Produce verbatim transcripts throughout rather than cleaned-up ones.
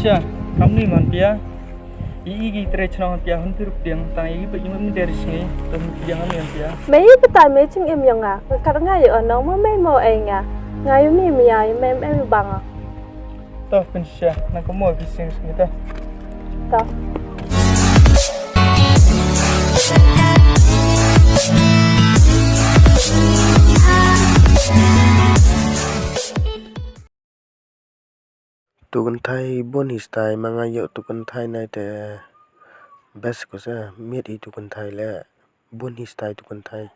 Shisha, kam ni man pia. I i ki tre chnong pia hun pirup diang tang i ba i man der sngi. Tum pia ham yang pia. Mei i pata mei ching im yong nga. Kat nga i onong mo mei mo ei nga. Nga yu mi mi ya i mei mei bang. Toh pun shisha, na ko mo ki sing sngi toh. Toh. Tu kynthai bun hi stai ma nga ïoh tu kynthai nai te best ko sa miet i tu kynthai le bun hi stai tu kynthai.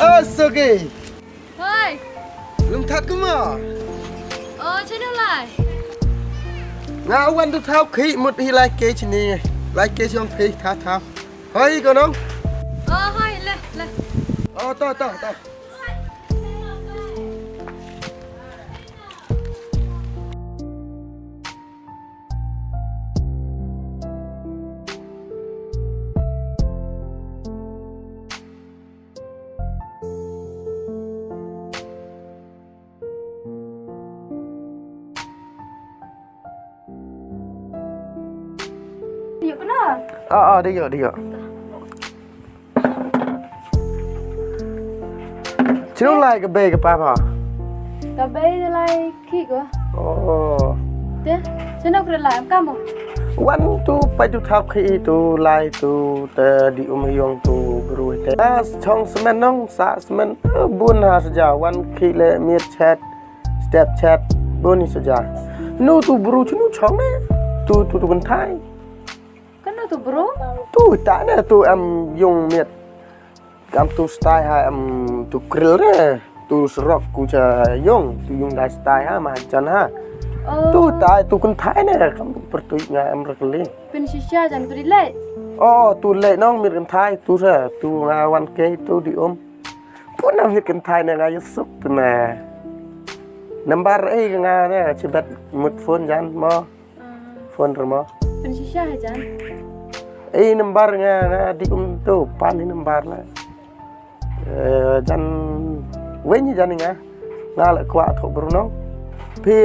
Ah, Sogi. Hoi. Lum that kuma. Oh, chino lai. Nga wan tu thau khi mut hi lai ke chini. Lai ke chong phi tha tha. Hoi ko nong. Oh, hoi, le, le. Oh, to, to, to. Ïoh kena. Ah, ah, dei ïoh, dei ïoh. Chino lai ka bei ka pa pha? Ka bei lai khi ko. Oh. Te, chino kre lai am kamo. Wan tu pai tu thap khi tu lai tu te di um yong tu bru te. Ah, chong semen nong sa semen, eh, bun ha saja wan khi le miet chet step chet bun hi saja. Nu tu bru chinu chong ne. Tu tu tu kynthai. Kano tu bru? Tu ta ne tu em yong miet. Kam tu stai ha em tu kril ne. Tu serok ku cha yong tu yong dai stai ha ma jan ha. Oh. Tu ta tu kynthai ne kam tu pertuit nga em rekli. Pun shisha jan pun lei. Oh tu lei nong miet kynthai tu sa tu nga wan ke tu di um. Pun am miet kynthai ne nga yusuk tu ne. Number eh nga ne chibet mut phone jan mo. Phone remo. Pun shisha ha jan. Eh number nga nga di um tu pan ni number la. Eh jan wen ni jan nga. Nga la kwah thok bru nong. Phi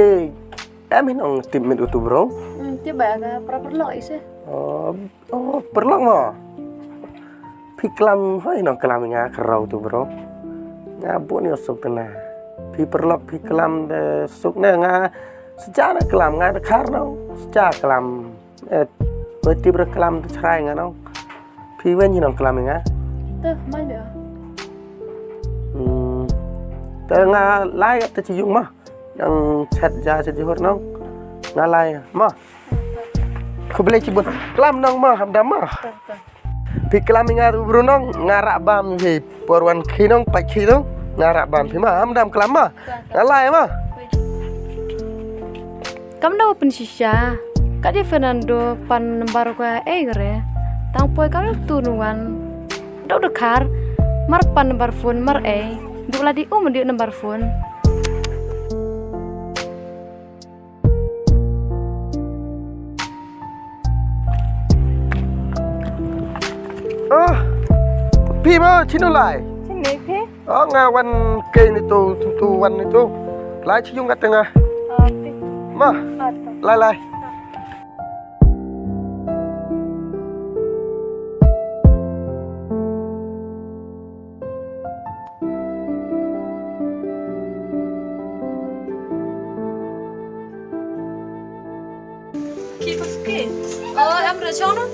em hin ong tip mit utu bru. Hmm, tip ba ka pra perlok ise. Oh, oh perlok mo. Phi klam hoi nong klam nga kerau tu bru. Nga bu ni suk tena. Phi perlok phi klam de suk ne nga seja na klam nga de kar nong seja klam. Eh, koi tip re klam te chrai nga nong. Phi wen hi nong klam nga. Te mai be. Hmm. Te nga lai te chi yung ma. Yang chat ja chi jihur nong. Nga lai ma. Khublei chibun. Klam nong ma hamdam ma. Phi klam nga tu bru nong nga rak bam hi. Por wan khi nong pai khi nong nga rak bam phi ma hamdam klam ma. Nga lai ma. Kam da pun shisha. Ka di Fernando pan number ko ei gre. Tang poi ka tu nuan. Dok dekar. Mar pan number phone mar ei. Duk la di um di number phone. Ah, phi ma chinu lai. Chini phi? Oh, nga wan kei ni tu tu tu wan ni tu. Lai chi yung kat tengah. Oh, phi. Ma. Oh, tu. Lai lai. Ki ko suke? Oh, em ra chong no?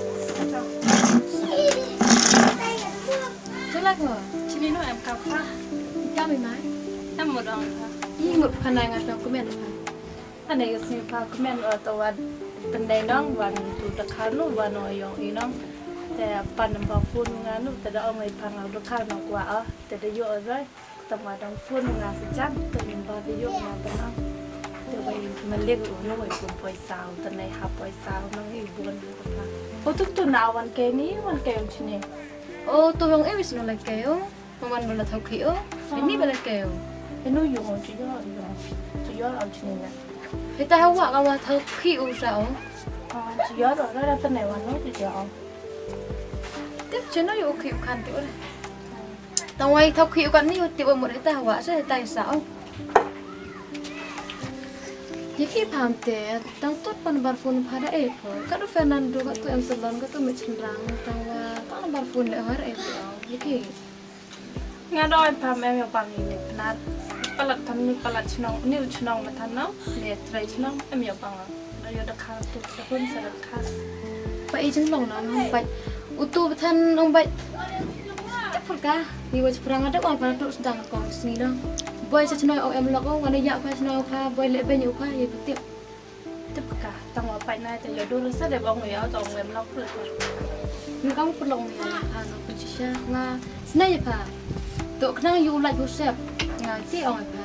Chula ko? Chini no em ka pha. Ka mi mai? Em mo dong pha. I ngut pha na nga to kumen pha. Ane ka sngi pha kmen o to wat pendai nong wan tu ta kha nu wan o yong i nong. Te pan namba phone nga nu te da ong i pha nga ta kha nong kwa o te da yo o zai. Te ma dong phone nga se chan te namba te yo nga te nong. Te wai malik o nu wai pun poi sao te nai ha poi sao nong i buan du ta kha. O tu tu na wan ke ni, wan ke um chini. O tu yong e wis no la ke o. Maman no la thau khi o. Ni ba la ke o. Enu yong o chi yo yong. Chi yo la chini na. Hita hawa ka wa thau khi o sa o. Chi yo ro ra ta ne wan no chi yo. Tip chino yo khi u khan ti o. Tang wai thau khi u kan ni u tip u mut hita hawa sa hita sa o. Ye ki pham te tang tot pan bar phone pha da e pho. Ka du Fernando ka tu em salon ka tu me chenrang tang wa pan bar phone le har e pho. Ye ki. Nga doi pham em yo pang ni ne pnar. Palat tham ni palat chnong ni u chnong ma tham no. Ni trai chnong em yo pang. Ayo da kha tu da hun sa da kha. Pa i jing long nong hong bai. U tu ba than nong bai. Te phur ka. Ni wa chprang da ong pa tu sdang kong sni no. Boy sa chnoi ong em lok ong ane ya pa chnoi pa boy le ben yu pa ye tip. Tip ka tang wa pai nai te yo dur sa de bong ya tong em lok phur ka. Ni kong pulong ya pa no pun shisha nga. Sna ye pa. To khnang yu lait yu sep. Nga ti ong pa.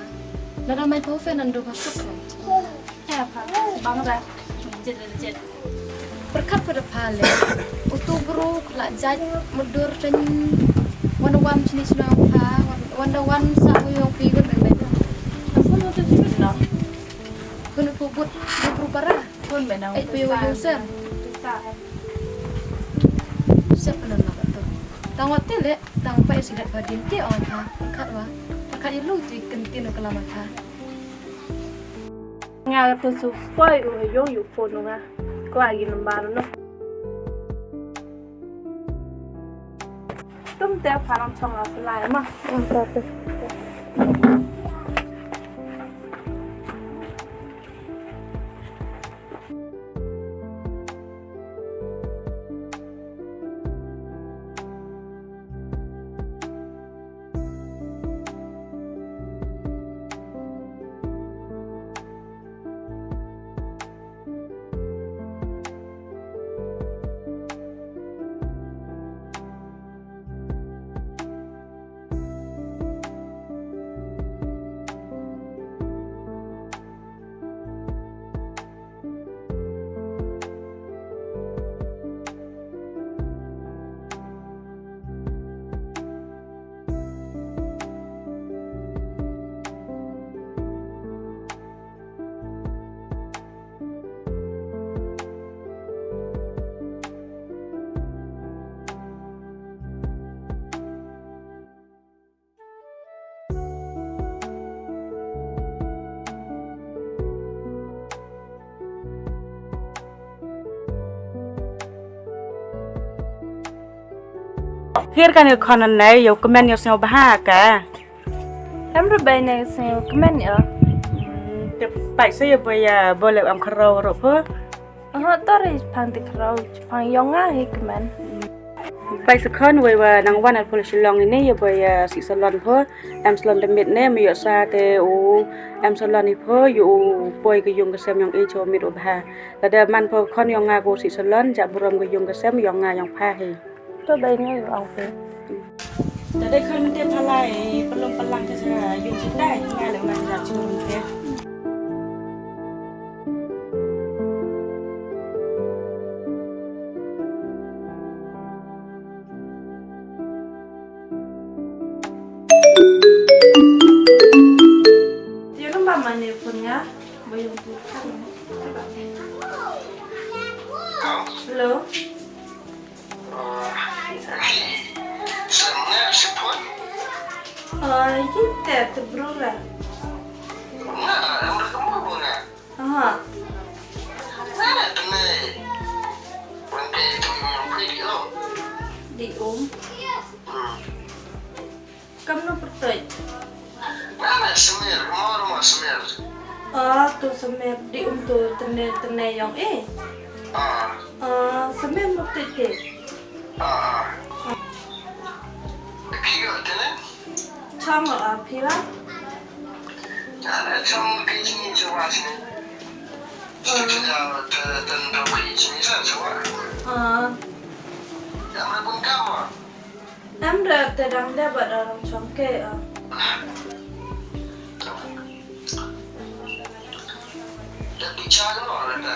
Lada mai pa Fernando pa suk. Ya pa. Bang da. Jit jit. Perkat pada pale. Utu bru la jait mudur ten wan wan sini sini pa wan wan sa hu yong pi gun ben ben. Aku nutu sini no. Kun pu but bru para. Kun ben. Eh pu yong sir. Siapa nama tu? Tang wat tele tang pa isidat badin ti ong pa. Perkat wa. Perkat ilu ti kentin kelamata. Nga ka tu su poi u ha yung yu phone nga. Ko agi number no. Tum te pharang chong la pulai ma. Phir kane khon ne ïa u kmen ïa u sngewbha ka. Em ruh bai ne sngewkmen ïa. Te pai sa ïa ba ïa ba leh am kharau ruh pho. Aha, to re pang te kharau pang ïong nga hi kmen. Pai sa khon wei wa nang wan al pho Shillong ine ïa ba ïa si salon pho. Em salon de mit ne me ïoh sa te u em salon i pho ïa u poi ka yung ka sem ïong i cho mit u bha. Lada man pho khon ïong nga ko si salon ja burom ka yung ka sem ïong nga ïong pha hi. To bai ngai ong phi. Ta dei khon mynta phalai pynlong pynlang ka sa yung chitai nga le nga ja chung mynta. Ïa ka mama ne phone nga ba yung tu. Hello. Sa nga si phone. Ah, yin te te bru la. Nga, ang da kamu ba nga. Aha. Nga na tene. Wan te tu yung phi di lo. Di um. Hmm. Kamno pyrtuit? Nga na Smer, mor mo Smer. Ah, tu Smer di um tu tene tene yong eh. Ah. Ah, Smer mo pyrtuit ke. Ah. Phi yo tene? Chong ah phi la. Nga na chong ke chini chwa chini. Chini chwa te ten ro ke chini sa chwa. Ah. Nga na bun kama. Em da te dang da ba da rong chong ke a. Da ti cha lo la da.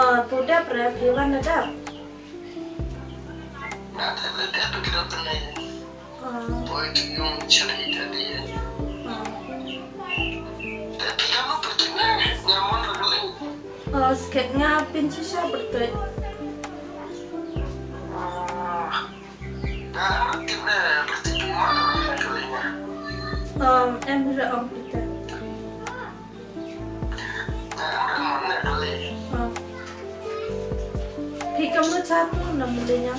A tu da pre phi wan da. Ate le te pik lo te le. Ah. Poi tu yung chale te le. Ah. Te pik lo pik ne, nyaman lo le. Oh, sket nga pin shisha bertuit. Ah. Dah, kita bertiga mana kali ya? Um, em re om kita. Dah, mana kali? Oh. Phi kam lu chatu na mulinya.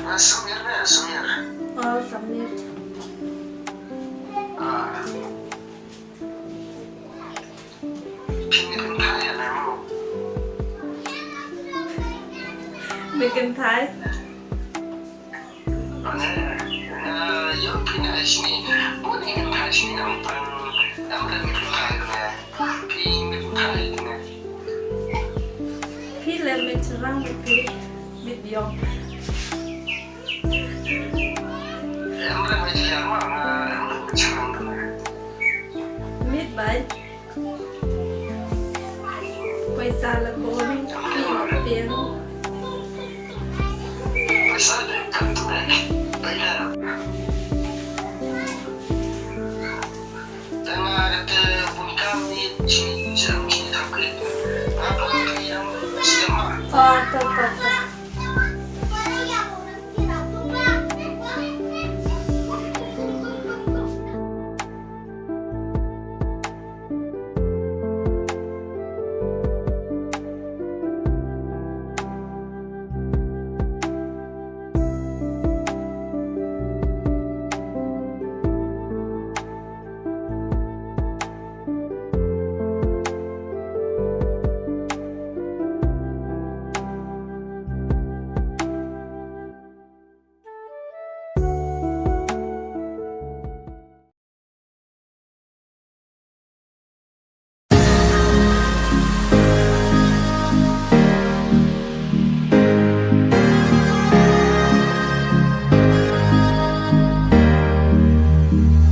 Ah, Samir ne, Samir. Oh, Samir. Ah. Phi kynthai ïa lano? Me kynthai. Ane, ane, ïa phi na shini. Bun i kynthai shini nang pang. Am da me kynthai ne. Phi me kynthai ne. Phi le me cherang me phi. Me biong. Em re me cherang ma, em re me cherang ne. Mit bai. Paisa la ko ni ki piang. Oh, to, to, to.